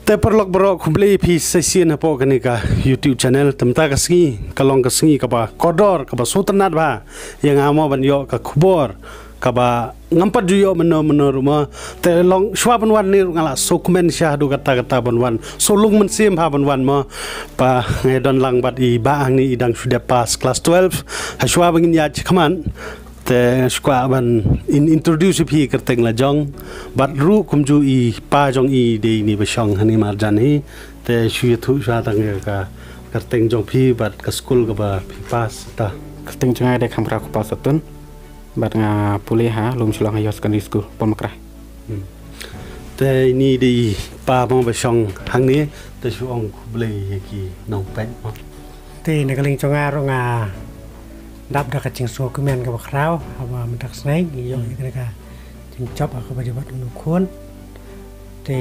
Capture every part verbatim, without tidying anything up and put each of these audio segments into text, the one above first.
Te paralok baroh, khublei phi sa shisien hapoh kane ka YouTube channel. Te mynta ka sngi ka long ka sngi kaba kordor, kaba sngewtynnat bha ïa nga mo ban ïoh ka khubor kaba ngam pat ju ïoh mynno mynno ruh mo. Te long shuwa ban wan ne ruh nga la sngewkmen sha haduh katta katta ban wan, sngewlung mynsiem bha ban wan mo. Ba nga ïadon lang bad i bah hangne, i dang shu dep pass class twelve. Ha shuwa ba ngin ïaid shakhmat, te shu kwah ban in-, introduce ïa phi kyrteng la jong, bad ruh kumjuh i pa jong i dei ine ba shong hangne marjan hi. Te shu ïathuh shuwa tang ïa ka kyrteng jong phi bad ka skul kaba phi pass ta. Kyrteng jong nga dei Khamkhraw Kpa Satun, bad nga pule ha Lum Shillong Higher Secondary School, Polmakrai. Hmm. Te ine dei i pa mo ba shong hangne, te shu ong khublei ïa ki nongpeit mo. Te na ka liang jong nga ruh nga dap da ka jingsngewkmen kaba khraw, haba mynta ka sngi ngi ïoh ïa kane ka jingjop ha kaba ïadei bad une u khun. Te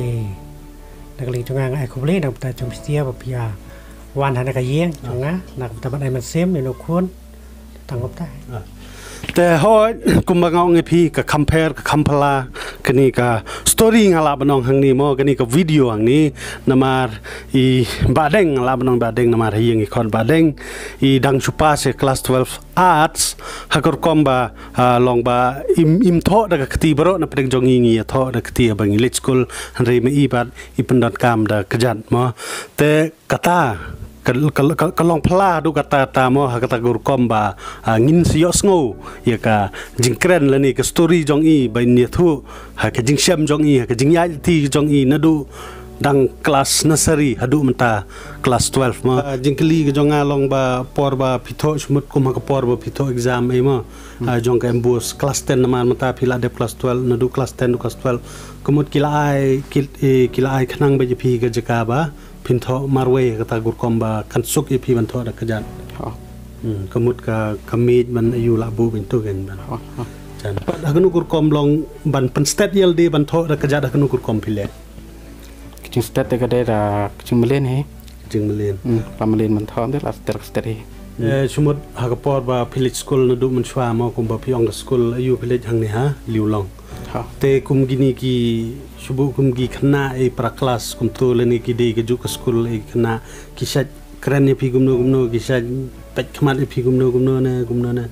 na ka liang jong nga nga ai khublei na ka bynta jong phi sha ba phi ïa wan ha kane ka ïing jong nga, na ka bynta ban ai mynsiem ïa une u khun. Tang kumta. Ah. Te hooid, kumba nga ong ïa phi, ka kham pher ka kham phylla kane ka story nga lah ban ong hangne mo, kane ka video hangne, namar i Bah Deng, nga lah ban ong Bah Deng namar ha ïing i khot Bah Deng, i dang shu pass ïa class twelve arts, ha ka rukom ba, ah, long ba im, im thoh da ka kti baroh na pdeng jong ngi, ngi ïa thoh da ka kti ba ngi leit skul, hynrei ma i pat i pyndonkam da kjat mo. Te kata ka, ka, ka, ka long phylla haduh katta katta mo, ha kata ka rukom ba, ah, ngin sa ïohsngew ïa ka jingkren lane ka story jong i ba in ïathuh, ha ka jingshem jong i, ha ka jingïaid lynti jong i naduh dang class nursery haduh mynta class twelve mo. Ah, jingkylli ka jong nga long ba por ba phi thoh, shu mut kum ha ka por ba phi thoh exam ei mo. Hmm. Ah, jong ka MBOSE class ten, namar mynta phi la dep class twelve, naduh class ten to class twelve. Ka mut ki la ai, ki, eh, ki la ai khnang beit ïa phi ka jaka ba phin thoh marwei, kata ka rukom ba kan suk ïa phi ban thoh da kjat. Oh. Hmm, ka mut ka, ka miej ban ïoh lah buh ban tu kan ban. Oh, oh. Jan. Pat ha kano ka rukom long ban pynstet ïalade ban thoh da kjat, ha kano ka rukom phi leh? Ka jingstet te ka dei da ka jingmlien hi. Ka jingmlien. Hmm, la mlien ban thoh te la stet, stet hi. Hmm. Eh, shu mut ha ka por ba phi leit skul naduh mynshuwa mo, kumba phi ong ka skul aïu phi leit hangne ha Liulong. Ha. Te kum kine ki, shu buh kum ki khynnah ei para klas kumto lane ki dei kajuh ka skul ei khynnah, ki shait kren ïa phi kumno kumno, ki shait peit khmat ïa phi kumno kumno ne, kumno ne?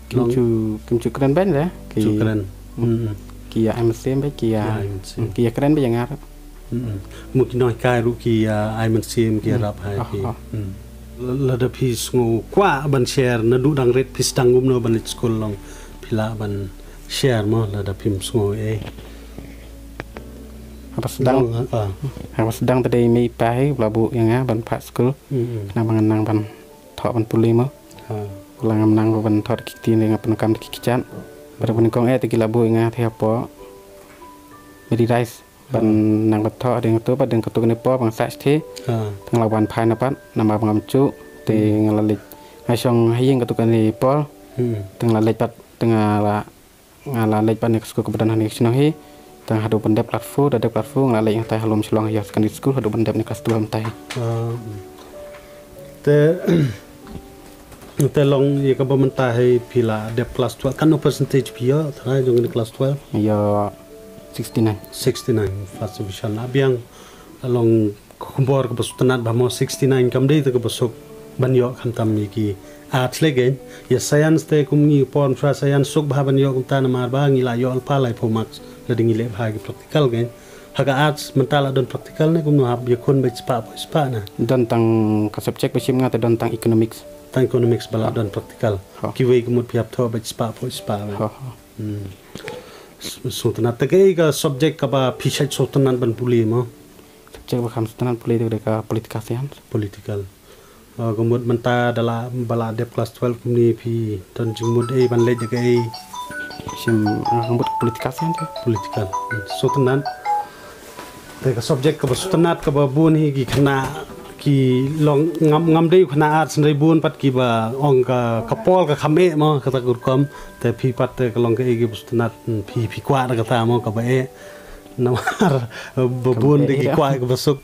Kim ju, kim ju kren beiñ de. Ki ju kren. Hmm. Ki ïa ai mynsiem beiñ, ki ïa, ki ïa ai mynsiem, ki ïa kren beiñ ïa nga ruh. Hmm. Mo ki nonghikai ruh ki ïa ai mynsiem, ki ïa, hmm, rap ha ïa phi. Oh, oh. Hmm. Lada phi sngew kwah ban share naduh dang rit phi sdang kumno ban leit skul, long phi lah ban share mo, lada phim sngew ei. Haba sdang, long, ah, haba sdang te dei i mei i pa hi ba la buh ïa nga ban phah skul. Hmm, hmm. Khnang ba ngan nang ban thoh ban pule mo. Ha. Ba la ngam nang ban thoh da ki kti ne, nga pyndonkam da ki kjat. Bad ba nyngkong eh te ki la buh ïa nga te hapoh Mary Rice ban, hmm, nang ban thoh, dang katto pat, dang katto kane por ba nga sah shithi. Ha. Te nga la wan phai na pat namar ba ngam ju, te, hmm, nga la leit, nga shong ha ïing katto kane por. Hmm. Te nga la leit pat, te nga la, nga la leit pat na ka skul kaba don hangne ka shnong hi. Te haduh ban dep class four, da dep class four nga la leit hangtai ha Lum Shillong Higher Secondary School haduh ban dep na class twelve mynta hi. Ah, hmm. Te, te long ïa kaba mynta hi phi la dep class twelve, katno percentage phi ïoh tharai jong kane class twelve? Ïoh sixty-nine. Sixty-nine, first division. La biang, long ka khubor kaba sngewtynnat bha mo, sixty-nine kam dei te kaba suk ban ïoh khamtam ïa ki arts lei kein. Ïa science te kum ngi por mynshuwa science suk bha ban ïoh kumta namar ba ngi la ïoh lypa laiphew marks lada ngi leh bha ki practical kein. Ha ka arts mynta la don practical ne kumno, hap ïakhun beit spah phew spah ne? Don tang ka subject ba shim nga te don tang economics. Tang economics ba la, ha, don practical. Ha. Kiwei ka mut phi hap thoh beit spah phew spah beit. Ha, ha. Hmm. S-, sngewtynnat te kaei ka subject kaba phi shait sngewtynnat ban pule mo? Subject ba kham sngewtynnat pule te ka dei ka political science. Political. Ah, ka mut mynta da la, ba la dep class twelve kumne phi don jingmut ei ban leit da kaei? Shim, ah, ka mut political science. Political. Hmm, sngewtynnat. Te ka subject kaba sngewtynnat kaba bun hi ki khynnah ki long, ngam, ngam dei u khynnah arts, hynrei bun pat kiba ong ka, ka pol ka kham eh mo, kata ka rukom. Te phi pat te ka long kaei kaba sngewtynnat, hmm, phi, phi kwah da kata mo kaba eh? Namar ba bun dei ki kwah kaba suk.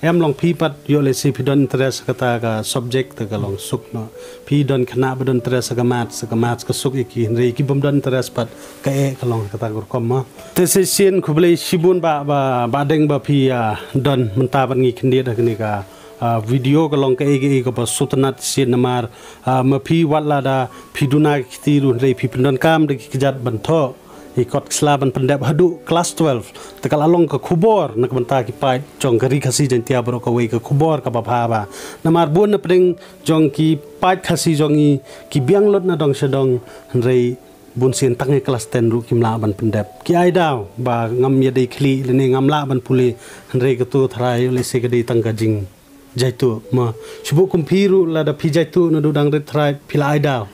Em long phi pat ïoh lehse phi don interest kata ka subject te ka long suk noh. Phi don khynnah ba don interest ka maths, ka maths ka suk ïa ki, hynrei ki bym don interest pat ka eh ka long kata ka rukom mo. Te shisien khublei shibun Bah, Bah, Bah Deng ba phi, ah, don mynta ban ngi khyndiat ha kane ka, ah, video ka long kaei kaei kaba sngewtynnat shisien namar, ah, ma phi wat lada phi duna ki kti ruh hynrei phi pyndonkam da ki kjat ban thoh ïa kot sla ban pyndep haduh klas twelve. Te ka la long ka khubor na ka bynta ki paid jong ka Ri Khasi Jaiñtia baroh kawei, ka khubor kaba bha bha. Namar bun na pdeng jong ki paid Khasi jong ngi ki biang lut na dong sha dong hynrei bun sien tang ïa klas ten ruh kim lah ban pyndep. Ki ai daw ba ngam ïadei khlieh lane ngam lah ban pule, hynrei kato tharai lehse ka dei tang ka jing jaituh mo. Shu buh kum phi ruh lada phi jaituh naduh dang rit tharai phi la ai daw.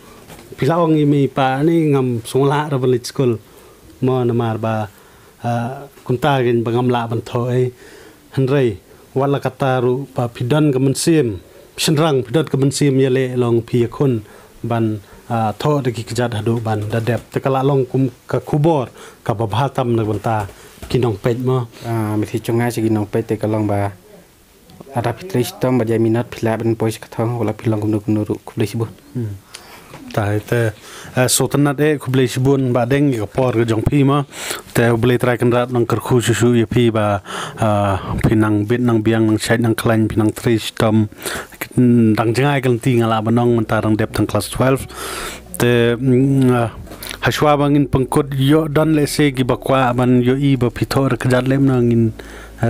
Phi la ong ïa mei pa ni ngam sngewlah ruh ban leit skul mo namar ba, ah, kumta kein ba ngam lah ban thoh ei. Hynrei wat la katta ruh ba phi don ka mynsiem shynrang, phi don ka mynsiem ïaleh long phi ïakhun ban, ah, thoh da ki kjat haduh ban da dep. Te ka la long kum ka khubor kaba bha tam na ka bynta ki nongpeit mo. Ah, mynsiem jong nga sha ki nongpeit te ka long ba lada phi trei shitom bad ïa minot phi lah ban poi sha ka thong, wat la phi long kumno kumno ruh. Khublei shibun. Hmm. Tai te, eh, sngewtynnat eh, khublei shibun Bah Deng ïa ka por ka jong phi mo. Te U Blei Trai Kynrad nang kyrkhu shuh shuh ïa phi ba, ah, phi nang bit nang biang nang shait nang khlaiñ, phi nang trei shitom. Dang jngai ka lynti nga lah ban ong mynta dang dep tang klas twelve. Te, mm, ah, hashwa ba ngin pynkut ïoh don lehse kiba kwah ban ïohi ba phi thoh da kjat lem na ngin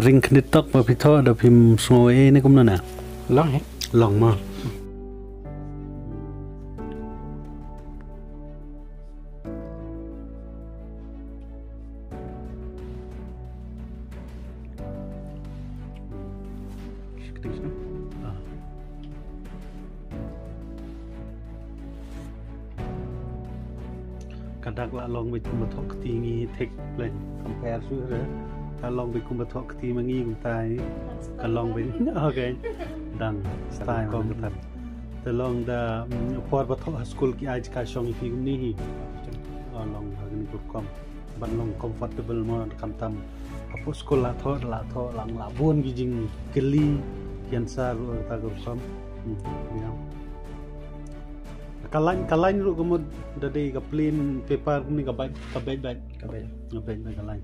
ring khyndiat tok ba phi thoh da phim sngew ei ne kumno na. Long he. Long mo. Ka dak la long bad kumba thoh kti ngi thik leng compare shuh re. Ka long bad kumba thoh kti ma ngi kumta i. Ka long bad okay. Dang style kumta. Te long da, mm, por ba thoh ha skul ki ai ka shong i phi kumne hi. Ka long ha kani ka rukom ban long comfortable mo, khamtam hapoh skul la thoh la thoh lang la bun ki jingkylli ki answer ruh kata ka rukom. Hmm, ïa. Ka lain, ka lain ruh ka mut da dei ka plain paper kumne ka bait, ka bait bait. Ka bait. Ka bait bait ka lain.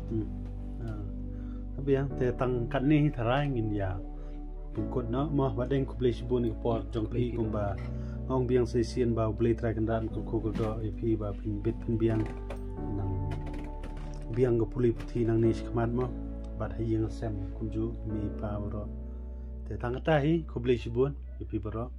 Hmm. Ah. Tapi ïa te tang katne hi tharai ngin ïa pynkut noh mo. Bah Deng khublei shibun ïa ka por jong phi kumba nga ong biang sa shisien ba U Blei Trai Kynrad un kyrkhu kyrdoh ïa phi ba phin bit phin biang nang biang ka pule puthi nangne shakhmat mo bad ha ïing ha sem kumjuh mei pa baroh. Te tang kata hi khublei shibun ïa phi baroh.